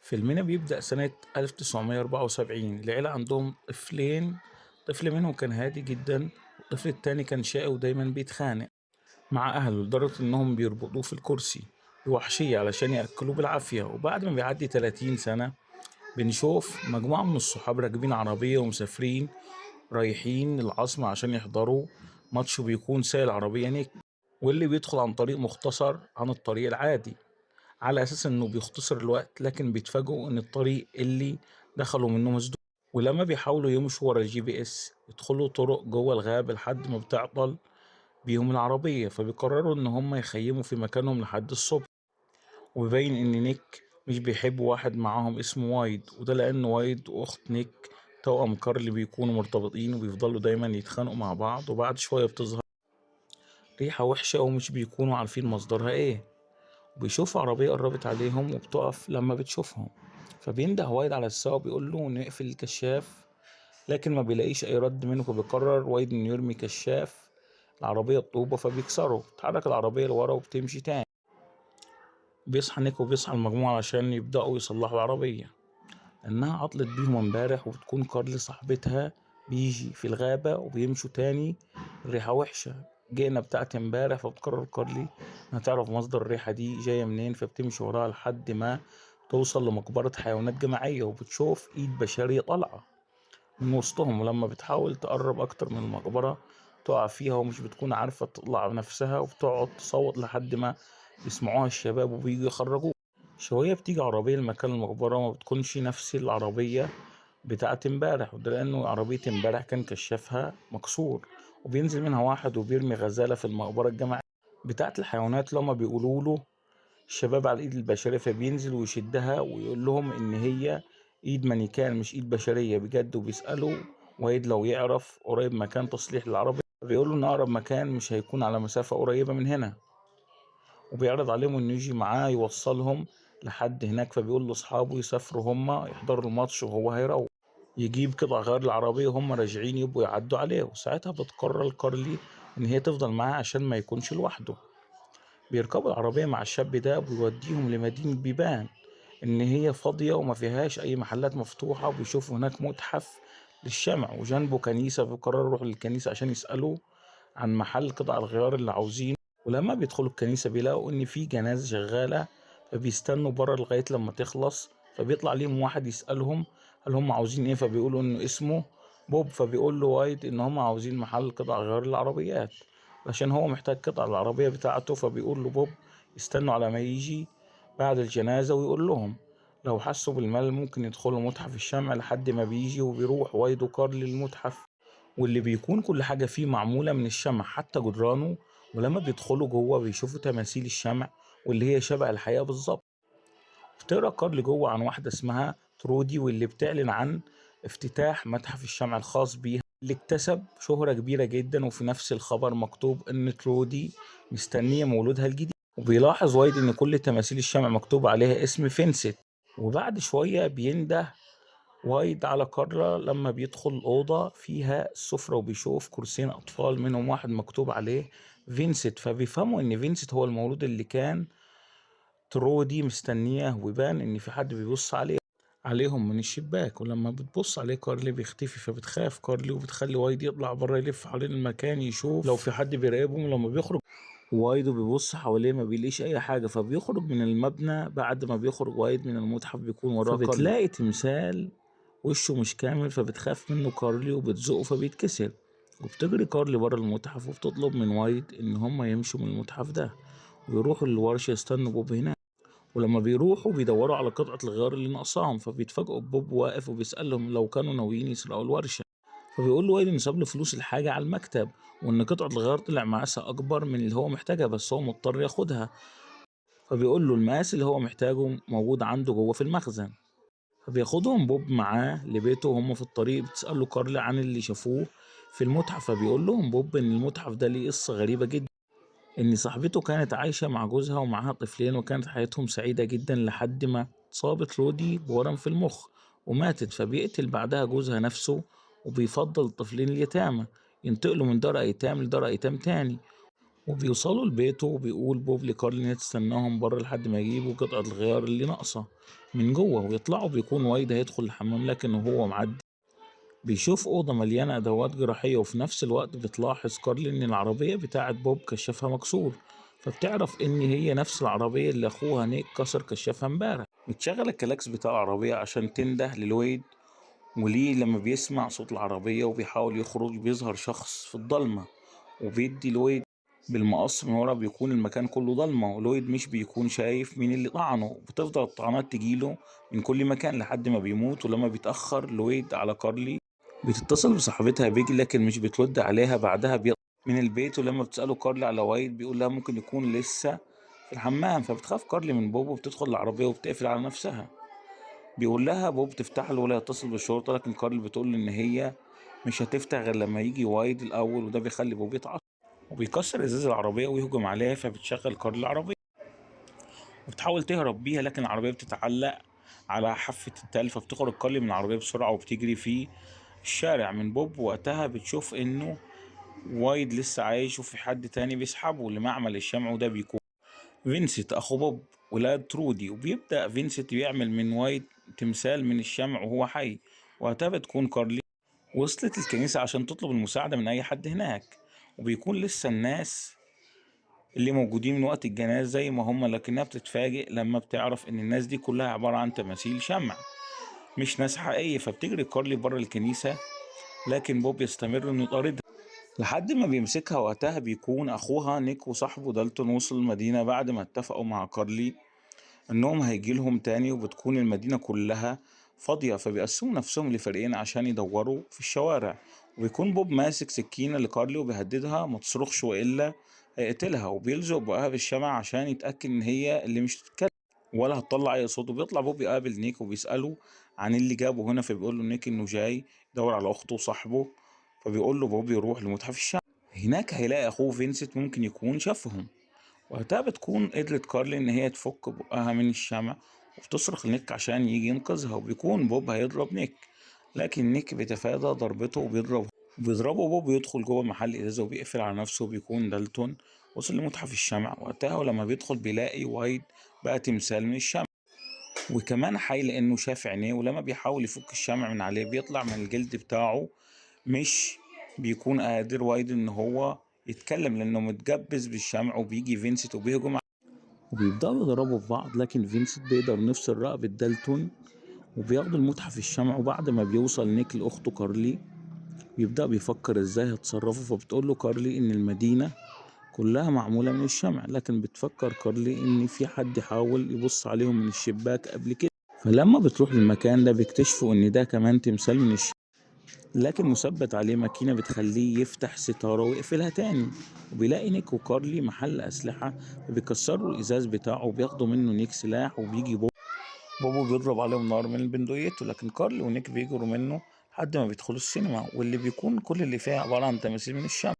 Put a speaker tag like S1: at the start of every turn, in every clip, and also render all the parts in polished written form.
S1: فيلمنا بيبدأ سنة 1974. العيلة عندهم طفلين، طفل منهم كان هادي جدا والطفل التاني كان شقي ودايما بيتخانق مع أهله لدرجة إنهم بيربطوه في الكرسي بوحشية علشان يأكلوه بالعافية. وبعد ما بيعدي 30 سنة بنشوف مجموعة من الصحاب راكبين عربية ومسافرين رايحين العاصمة عشان يحضروا ماتش، وبيكون سايق العربية نيك، واللي بيدخل عن طريق مختصر عن الطريق العادي على أساس إنه بيختصر الوقت، لكن بيتفاجئوا إن الطريق اللي دخلوا منه مسدود. ولما بيحاولوا يمشوا ورا ال GPS يدخلوا طرق جوه الغابة لحد ما بتعطل بيهم العربية، فبيقرروا إن هم يخيموا في مكانهم لحد الصبح. وبيبين إن نيك مش بيحب واحد معاهم اسمه وايد، وده لأن وايد وأخت نيك توأم كارلي بيكونوا مرتبطين وبيفضلوا دايما يتخانقوا مع بعض. وبعد شوية بتظهر ريحة وحشة ومش بيكونوا عارفين مصدرها ايه، وبيشوفوا عربية قربت عليهم وبتقف لما بتشوفهم، فبينده وايد على السواق وبيقول له انه يقفل الكشاف، لكن ما بيلاقيش اي رد منه، فبيقرر وايد انه يرمي كشاف العربية بطوبة فبيكسره. بتتحرك العربية لورا وبتمشي تاني. بيصحى نيك وبيصحى المجموعة عشان يبدأوا يصلحوا العربية لأنها عطلت بيهم امبارح، وبتكون كارلي صاحبتها بيجي في الغابة وبيمشوا تاني، الريحة وحشة جينا بتاعت امبارح. فبتقرر كارلي انها تعرف مصدر الريحة دي جاية منين، فبتمشي وراها لحد ما توصل لمقبرة حيوانات جماعية، وبتشوف ايد بشرية طالعة من وسطهم. ولما بتحاول تقرب اكتر من المقبرة تقع فيها ومش بتكون عارفة تطلع نفسها، وبتقعد تصوت لحد ما بيسمعوها الشباب وبييجوا يخرجوها. شوية بتيجي عربية لمكان المقبرة وما بتكونش نفس العربية بتاعت امبارح، وده لأنه عربية امبارح كان كشافها مكسور. وبينزل منها واحد وبيرمي غزالة في المقبرة الجماعية بتاعت الحيوانات لما بيقولوا له الشباب على الإيد البشرية، فبينزل ويشدها ويقول لهم إن هي إيد مانيكان مش إيد بشرية بجد. وبيسألوا وايد لو يعرف قريب مكان تصليح للعربية، بيقولوا إن أقرب مكان مش هيكون على مسافة قريبة من هنا، وبيعرض عليهم إنه يجي معاه يوصلهم لحد هناك. فبيقول لأصحابه يسافروا هما يحضروا الماتش وهو هيروح يجيب قطع غيار العربية وهم راجعين يبقوا يعدوا عليه. وساعتها بتقرر كارلي إن هي تفضل معاه عشان ما يكونش لوحده. بيركبوا العربية مع الشاب ده وبيوديهم لمدينة بيبان إن هي فاضية وما فيهاش أي محلات مفتوحة، وبيشوفوا هناك متحف للشمع وجنبه كنيسة، فبيقرروا يروحوا للكنيسة عشان يسألوا عن محل قطع الغيار اللي عاوزينه. ولما بيدخلوا الكنيسة بيلاقوا إن في جنازة شغالة، فبيستنوا بره لغاية لما تخلص. فبيطلع ليهم واحد يسألهم هل هم عاوزين إيه، فبيقولوا إنه اسمه بوب. فبيقول له وايد إن هم عاوزين محل قطع غيار للعربيات عشان هو محتاج قطع العربية بتاعته. فبيقول له بوب استنوا على ما يجي بعد الجنازة ويقول لهم لو حسوا بالملل ممكن يدخلوا متحف الشمع لحد ما بيجي. وبيروح وايد وكارلي للمتحف واللي بيكون كل حاجة فيه معمولة من الشمع حتى جدرانه. ولما بيدخلوا جوه بيشوفوا تماثيل الشمع واللي هي شبه الحقيقة بالظبط. بتقرا كارلي جوه عن واحدة اسمها ترودي واللي بتعلن عن افتتاح متحف الشمع الخاص بيها اللي اكتسب شهرة كبيرة جدا. وفي نفس الخبر مكتوب ان ترودي مستنية مولودها الجديد. وبيلاحظ وايد ان كل تماثيل الشمع مكتوب عليها اسم فينسنت. وبعد شوية بينده وايد على كارلا لما بيدخل الأوضة فيها السفرة وبيشوف كرسيين أطفال منهم واحد مكتوب عليه فينسنت، فبيفهموا إن فينسنت هو المولود اللي كان ترودي مستنياه. ويبان إن في حد بيبص عليهم من الشباك، ولما بتبص عليه كارلي بيختفي، فبتخاف كارلي وبتخلي وايد يطلع بره يلف حوالين المكان يشوف لو في حد بيراقبهم. لما بيخرج وايد وبيبص حواليه ما بيلاقيش اي حاجه، فبيخرج من المبنى. بعد ما بيخرج وايد من المتحف بيكون وراه كارلي، فبتلاقي تمثال وشه مش كامل، فبتخاف منه كارلي وبتزقه فبيتكسر. وبتجري كارلي بره المتحف وبتطلب من وايد ان هما يمشوا من المتحف ده ويروحوا للورشة يستنوا بوب هناك. ولما بيروحوا بيدوروا على قطعة الغيار اللي ناقصاهم، فبيتفاجئوا ببوب واقف وبيسألهم لو كانوا ناويين يسرقوا الورشة. فبيقول له وايد إنه ساب له فلوس الحاجة على المكتب، وإن قطعة الغيار طلع مقاسها أكبر من اللي هو محتاجها بس هو مضطر ياخدها. فبيقول له المقاس اللي هو محتاجه موجود عنده جوه في المخزن. فبياخدهم بوب معاه لبيته، وهم في الطريق بتسأله كارلا عن اللي شافوه في المتحف. فبيقول لهم بوب إن المتحف ده ليه قصة غريبة جدا، إن صاحبته كانت عايشة مع جوزها ومعاها طفلين وكانت حياتهم سعيدة جدا لحد ما اتصابت رودي بورم في المخ وماتت. فبيقتل بعدها جوزها نفسه وبيفضل الطفلين اليتامى ينتقلوا من دار أيتام لدار أيتام تاني. وبيوصلوا لبيته وبيقول بوب لكارلي إنها تستناهم بره لحد ما يجيبوا قطعة الغيار اللي ناقصة. من جوه، ويطلعوا بيكون وايد هيدخل الحمام، لكن وهو معدي بيشوف أوضة مليانة أدوات جراحية. وفي نفس الوقت بتلاحظ كارلي إن العربية بتاعة بوب كشافها مكسور، فبتعرف إن هي نفس العربية اللي أخوها نيك كسر كشافها امبارح. بتشغل الكلاكس بتاع العربية عشان تنده للويد، وليه لما بيسمع صوت العربية وبيحاول يخرج بيظهر شخص في الضلمة وبيدي لويد بالمقص من ورا. بيكون المكان كله ضلمة ولويد مش بيكون شايف مين اللي طعنه، بتفضل الطعنات تجيله من كل مكان لحد ما بيموت. ولما بيتأخر لويد على كارلي بتتصل بصاحبتها بيجي، لكن مش بترد عليها. بعدها بيطلع من البيت، ولما بتسأله كارلي على وايد بيقول لها ممكن يكون لسه في الحمام. فبتخاف كارلي من بوب وبتدخل العربية وبتقفل على نفسها. بيقول لها بوب تفتح له ولا يتصل بالشرطة، لكن كارل بتقول إن هي مش هتفتح غير لما يجي وايد الأول، وده بيخلي بوب يتعصب وبيكسر إزاز العربية ويهجم عليها. فبتشغل كارل العربية وبتحاول تهرب بيها، لكن العربية بتتعلق على حافة التل، فبتخرج كارلي من العربية بسرعة وبتجري في الشارع من بوب. وقتها بتشوف إنه وايد لسه عايش وفي حد تاني بيسحبه لمعمل الشمع، وده بيكون فينسنت أخو بوب ولاد ترودي. وبيبدأ فينسنت يعمل من وايد تمثال من الشمع وهو حي. وقتها بتكون كارلي وصلت الكنيسة عشان تطلب المساعدة من أي حد هناك، وبيكون لسه الناس اللي موجودين من وقت الجنازة زي ما هم، لكنها بتتفاجئ لما بتعرف إن الناس دي كلها عبارة عن تماثيل شمع مش ناس حقيقية. فبتجري كارلي بره الكنيسة، لكن بوب يستمر إنه يطاردها لحد ما بيمسكها. وقتها بيكون أخوها نيك وصاحبه دالتون وصل المدينة بعد ما اتفقوا مع كارلي إنهم هيجيلهم تاني، وبتكون المدينة كلها فاضية، فبيقسموا نفسهم لفريقين عشان يدوروا في الشوارع. وبيكون بوب ماسك سكينة لكارلي وبيهددها ما تصرخش وإلا هيقتلها، وبيلزق بقها بالشمع عشان يتأكد إن هي اللي مش هتتكلم ولا هتطلع أي صوت. وبيطلع بوب يقابل نيك وبيسأله عن اللي جابه هنا، فبيقول له نيك إنه جاي يدور على أخته وصاحبه. فبيقول له بوب يروح لمتحف الشمع، هناك هيلاقي أخوه فينسنت ممكن يكون شافهم. وقتها بتكون قدرت كارلي إن هي تفك بقها من الشمع وبتصرخ لنيك عشان يجي ينقذها، وبيكون بوب هيضرب نيك، لكن نيك بيتفادى ضربته وبيضربه بوب ويدخل جوه محل إزازة وبيقفل على نفسه. وبيكون دالتون وصل لمتحف الشمع وقتها، ولما بيدخل بيلاقي وايد بقى تمثال من الشمع وكمان حي لأنه شاف عينيه، ولما بيحاول يفك الشمع من عليه بيطلع من الجلد بتاعه، مش بيكون قادر وايد إن هو يتكلم لأنه متجبس بالشمع. وبيجي فينسنت وبيهجم وبيبدأوا يضربوا في بعض، لكن فينسنت بيقدر يفصل رقبة دالتون وبياخدوا المتحف الشمع. وبعد ما بيوصل نيك لأخته كارلي بيبدأ بيفكر ازاي هتصرفوا، فبتقول له كارلي ان المدينة كلها معمولة من الشمع، لكن بتفكر كارلي ان في حد حاول يبص عليهم من الشباك قبل كده. فلما بتروح للمكان ده بيكتشفوا ان ده كمان تمثال من الشمع، لكن مثبت عليه ماكينة بتخليه يفتح ستارة ويقفلها تاني. وبيلاقي نيك وكارلي محل أسلحة، وبيكسروا الإزاز بتاعه وبياخدوا منه نيك سلاح، وبيجي بوبو بيضرب عليهم نار من بندقيته، لكن كارلي ونيك بيجروا منه لحد ما بيدخلوا السينما، واللي بيكون كل اللي فيها عبارة عن تماثيل من الشمع.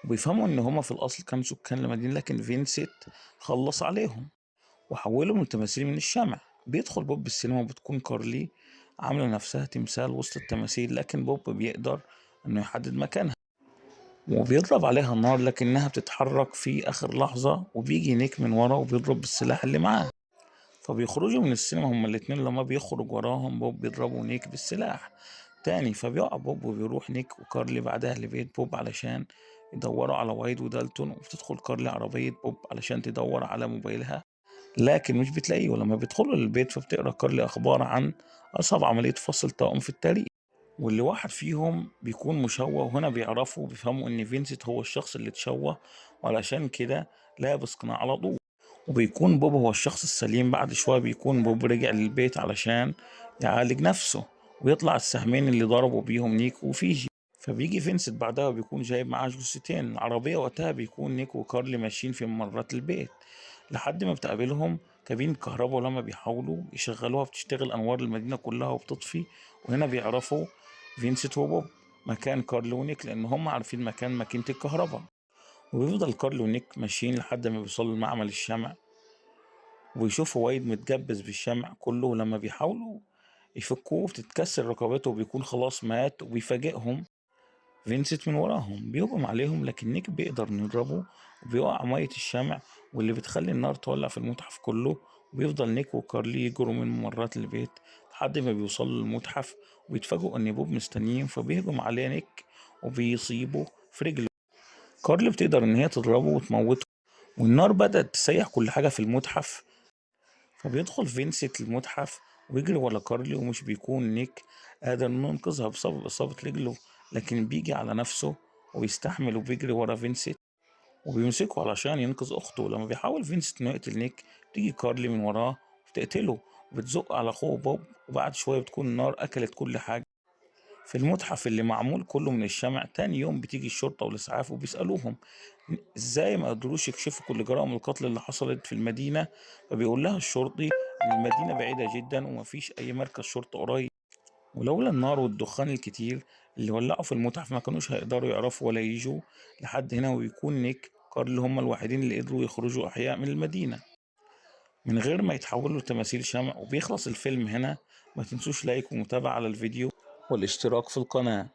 S1: وبيفهموا إن هما في الأصل كانوا سكان المدينة، لكن فينسنت خلص عليهم وحولهم لتماثيل من الشمع. بيدخل بوب السينما وبتكون كارلي عاملة نفسها تمثال وسط التماثيل، لكن بوب بيقدر إنه يحدد مكانها وبيضرب عليها النار، لكنها بتتحرك في آخر لحظة، وبيجي نيك من ورا وبيضرب بالسلاح اللي معاه. فبيخرجوا من السينما هما الاتنين، لما بيخرج وراهم بوب بيضربوا نيك بالسلاح تاني، فبيقع بوب وبيروح نيك وكارلي بعدها لبيت بوب علشان يدوروا على وايد ودالتون. وبتدخل كارلي عربية بوب علشان تدور على موبايلها، لكن مش بتلاقيه. ولما بيدخلوا للبيت فبتقرا كارلي أخبار عن أصعب عملية فصل توأم في التاريخ، واللي واحد فيهم بيكون مشوه. وهنا بيعرفوا وبيفهموا إن فينسنت هو الشخص اللي اتشوه، وعلشان كده لابس قناع على طول، وبيكون بوب هو الشخص السليم. بعد شوية بيكون بوب رجع للبيت علشان يعالج نفسه ويطلع السهمين اللي ضربوا بيهم نيك وفيجي. فبيجي فينسنت بعدها وبيكون جايب معاه جثتين العربية. وقتها بيكون نيك وكارلي ماشيين في ممرات البيت لحد ما بتقابلهم كابين كهرباء، ولما بيحاولوا يشغلوها بتشتغل أنوار المدينة كلها وبتطفي. وهنا بيعرفوا فينسنت وبوب مكان كارلي ونيك، لأن هم عارفين مكان ماكينة الكهرباء. وبيفضل كارلي ونيك ماشيين لحد ما بيوصلوا لمعمل الشمع، وبيشوفوا وايد متجبس بالشمع كله. ولما بيحاولوا يفكوه بتتكسر رقبته وبيكون خلاص مات. وبيفاجئهم فينسنت من وراهم، بيهجم عليهم، لكن نيك بيقدر يضربه وبيقع مية الشمع واللي بتخلي النار تولع في المتحف كله. وبيفضل نيك وكارلي يجروا من ممرات البيت لحد ما بيوصلوا للمتحف، وبيتفاجئوا إن بوب مستنيهم، فبيهجم عليه نيك وبيصيبه في رجله. كارلي بتقدر إن هي تضربه وتموته، والنار بدأت تسيح كل حاجة في المتحف. فبيدخل فينسنت المتحف ويجري ورا كارلي، ومش بيكون نيك قادر إنه ينقذها بسبب إصابة رجله، لكن بيجي على نفسه وبيستحمل وبيجري ورا فينسنت وبيمسكه علشان ينقذ أخته. لما بيحاول فينسنت إنه يقتل نيك، بتيجي كارلي من وراه وبتقتله وبتزق على أخوه بوب، وبعد شوية بتكون النار أكلت كل حاجة في المتحف اللي معمول كله من الشمع. تاني يوم بتيجي الشرطة والإسعاف وبيسألوهم إزاي ما قدروش يكشفوا كل جرائم القتل اللي حصلت في المدينة، فبيقول لها الشرطي إن المدينة بعيدة جدا ومفيش أي مركز شرطة قريب، ولولا النار والدخان الكتير اللي ولعوا في المتحف ما كانوش هيقدروا يعرفوا ولا يجوا لحد هنا. ويكون نيك كارل هم الوحيدين اللي قدروا يخرجوا أحياء من المدينة من غير ما يتحولوا لتماثيل شمع. وبيخلص الفيلم هنا. ما تنسوش like ومتابعة على الفيديو والاشتراك في القناة.